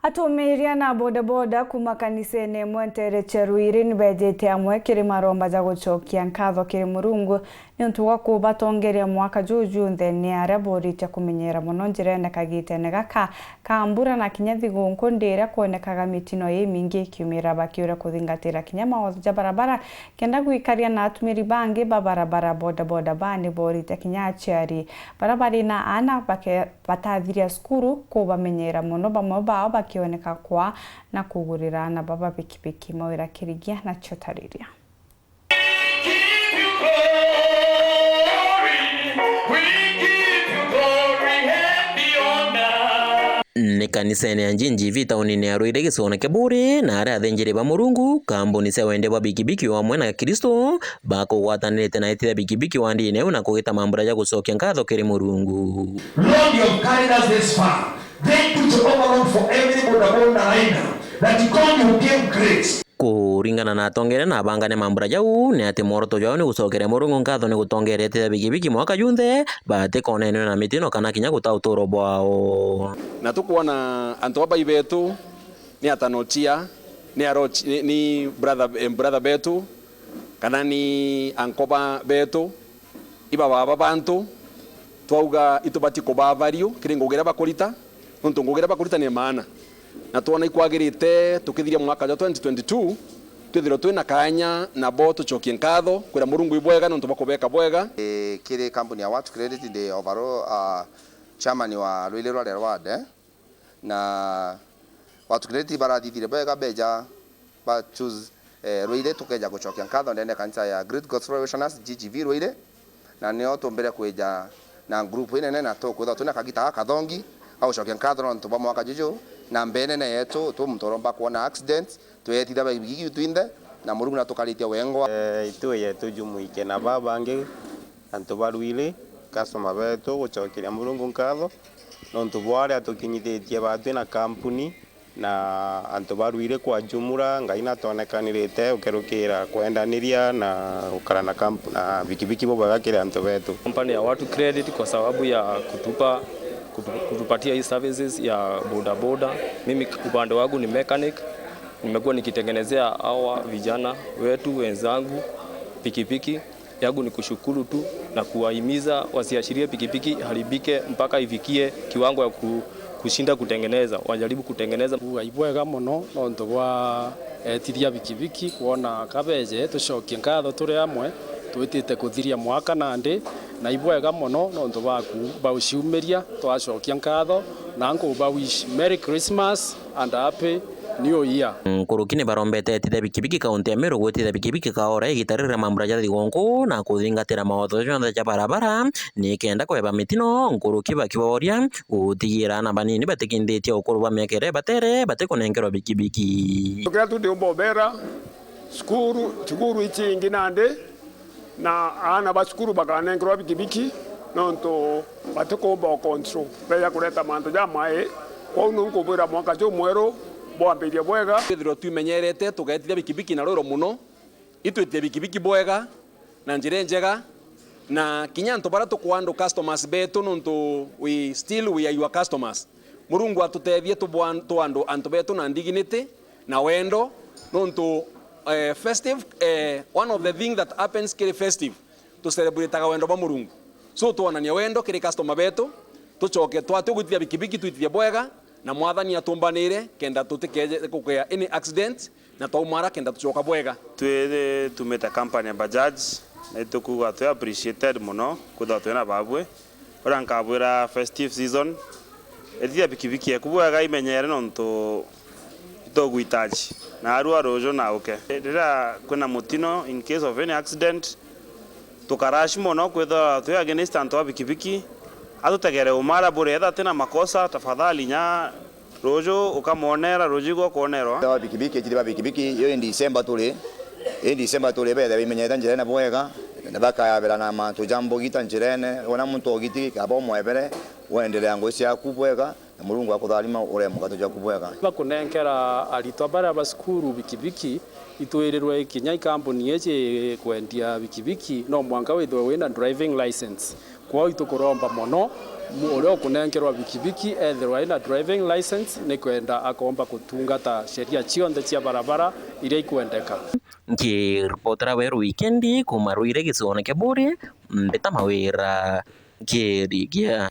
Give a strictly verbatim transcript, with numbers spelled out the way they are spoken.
Atumiria na bodaboda kuuma kanisene imwe nteere cia Ruiri ni beejite amwe kiri maromba ja gucokia nkatho kiri Murungu niuntu bwa kubatongeria mwaka juu junthe. Ni aria booritie kumenyera mono njirene kagitene gaka ka mbura na kinya thigunku ndiria kwonekaga mitino imingi ikiumira, bakiuria kuthingatira kinya mawatho ja barabara kenda gwikaria na atumiri bangi ba barabara. Bodaboda baa ni booritie kinya aciari baria bari na aana bake- batathiria cukuru, kubamenyera mono, bamwe bao bakioneka kwaa na kugurira aana baba bikibiki. Mawira Kirigia na cio tariria. Ni kanisene ya G G V taunine ya Ruiri gicione kia Buuri, na aria athinjiri ba Murungu, kambuni cia wendia bwa bikibiki o amwe na Akristo bakugwatanirite na eti ya bikibiki wa ndini iu na kugita mambura ja gucokia nkatho kiri Murungu. Lord, you have carried us this far. Thank you, Jehovah Lord, for every bodaboda rider, that God, you give grace. Kuringana na atongeria na abangania mambura jau, ni ati mworoto jwao ni gucokeria Murungu nkatho ni gutongeria eti ya bikibiki mwaka junthe, batikonenwe na mitino kana kinya guta uturo bwao. Na tukwona antu aba ibetu ni atanochia, ni arochi-, ni, ni brother, eh, brother betu, kana ni ankoba betu, iba baba bantu, twauga itubati kubaa value kiri ngugi iria bakurita, nontu ngugi iria bakurita ni maana. Na twona ikwagirite tukithiria mwaka jwa twenty twenty-two, twithirwe twina kaanya nabo tucokie nkatho kwira Murungu ibwega nontu bwa kubeka bwega. Eh, kiri kampuni ya Watu Credit ndi overall, ah, chairman wa Ruiri Rware Ward, eh? Na Watu Credit barathithire bwega, beja ba choose, eh, Ruiri, tukeja gucokia nkatho ndene kanisa ya Great Gospel Salvation Army, G G V Ruiri, na nio tumbire kwija na group inene, na tukwithwa twina kagita gakathongi ga gucokia nkatho nontu bwa mwaka juju na mbere nene yetu, tu muntu uromba kwona accident, twetithia bikibiki twinthe, na Murungu natukaritie wengwa. Eh, itu yetu jumuike na baba bangi, antu ba Ruiri, customer betu, gucokeria Murungu nkatho nontu bwa aria atukinyithitie batwi na kampuni na antu ba Ruiri kwa jumla. Ngai natonekanirite ukerukira kwendaniria na gukara na kamp-, na bikibiki bubwega kiri antu betu. Company ya Watu Credit kwa sababu ya kutupa, kutu-, kutupatia hii services ya bodaboda. Mimi upande wangu ni mechanic, nimekuwa nikitengenezea hawa vijana wetu wenzangu pikipiki. Yangu ni kushukuru tu na kuwahimiza wasiachirie pikipiki iharibike mpaka ifikie kiwango ya ku-, kushinda kutengeneza. Wajaribu kutengeneza. Kuuga ibwega mono nontu bwa etithia bikibiki kwona kabeje tucokie nkatho turi amwe twitite kuthiria mwaka nandi, na ibwega mono nontu baku bauciumiria, twacokia nkatho na nkuba wish Merry Christmas and Happy New Year. Nkuruki ni barombete etithia bikibiki kaunti ya Meru gwitithia bikibiki kaora igita riri ria mambura ja thigunku na kuthingatira mawatho jonthe ja barabara, ni kenda kweba mitino. Nkuruki bakiboria gutigira aana banini batikinditie ukuru bwa miaka iria ibatere batikunenkerwa bikibiki. Tukira tu ndiumba ubera, cukuru, cukuru ici ingi nandi, na aana ba cukuru bakanenkerwa bikibiki, nontu batikumba o control, beja kureta mantu jamai. Kwou nunkubwira mwaka jumweru bwambirie bwega. Twithirwe twimenyerete, tugetithia bikibiki na rwiro mono, itwitithie bikibiki bwega na njira injega, na kinya antu baria tukwandå customers betu, nontu we still we are your customers. Murungu atutethie tubwa-, twandå antu betu na dignity na wendo, nontu, eh, festive, eh, one of the thing that happens kiri festive, tucelebrataga wendo bwa Murungu. So, twonania wendo kiri customer betu, tucoke twatua gwitithia bikibiki, twitithie bwega, na Mwathani atumbanire kenda tutikeje gukea any accident, na twaumara kenda tucoka bwega. Twi tumite company ya Bajaj, na itukuga twi appreciated mono kwithirwa twina babwe. Uria nkabwira festive season, ethithia pikipiki eku bwega imenyere nontu ituguitaji, na arua ruju na uke. Riria kwina mutino, in case of any accident, tukarash mono kwithirwa twi against antu a pikipiki. Atutegere umara bure, etha atina makosa, tafadhali nya ruju ukamwonera, ruju igwe ukonerwa. Wa pikipiki, ejiri ba pikipiki, iyo i December turi, i December turi, bethe bimenyete njirene bwega, na bakayabira na mantu ja mbugi ta njirene, wona muntu ogiti, kaba umwebere, wenderea ngugi ciaku bwega, na Murungu akutharima urie mugato jwaku bwega. Bakunenkera aritwa baria ba cukuru bikibiki, itwirirwe kinya i kampuni iji kwendia bikibiki, no mwanka withirwe wina driving license. Kwou itukuromba mono, mu-, uria ukunenkerwa bikibiki ethirwa ina driving license, ni kwenda akomba kutungata sheria cionthe cia barabara iria ikwendeka. Nkiripotera Weru Wikendi kuuma Ruiri gicione kia Buuri, Mbita Mawira, Kiri gia